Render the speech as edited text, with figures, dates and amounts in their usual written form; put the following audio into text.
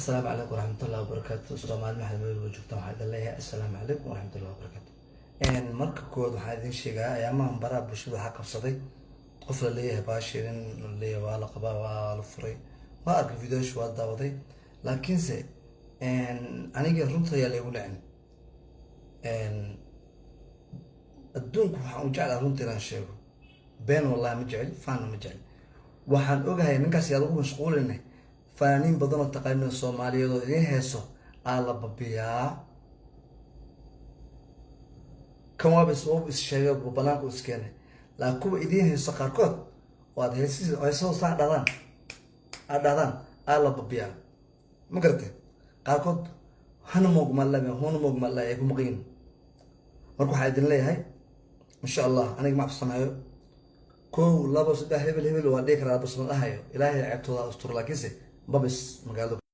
Asalaamu calaykum waraxmatullahi wabarakaatu. Soomaali maxamed meel walba joogtaan, waxaa idin leeyahay assalaamu calaykum waraxmatullahi wabarakaatu. Marka koowaad, waxaan idin sheegaa, ayaamahan baraha bulshada waxaa qabsaday qof la leeyahay Baashirin, la leeyahay waa la qabaa, waa la furay. Waa arkay videoyaasha, waa daawaday, laakiinse aniga runta ayaa laygu dhicin. Adduunku waxaan u jeclaa runta inaan sheego. Been wallahi ma jecel, faanna ma jecel. Waxaan ogahay ninkaas yaad ugu mashquuline. Fanaaniin badan oo taqaanina Soomaaliyeed oo idiin heeso aa la babiyaa. Kan waaba is sheegay, banaanku iskeenay, laakiin kuwa idiin heeso qaarkood oo aad heesis heesahoo saa dhadaan aad dhahdaan aa la babiyaa. Ma garatay? Qaarkood hana moogmalla, huna moogmalla ay ku maqan yihin. Marka waxaa idin leeyahay, insha Allah, aniga ma cabsanayo. Kow, labo, saddex, hebel hebel waa dhihi karaa, bas ma dhahayo. Ilaahay ceebtooda asturo, laakiinse babis magaalada.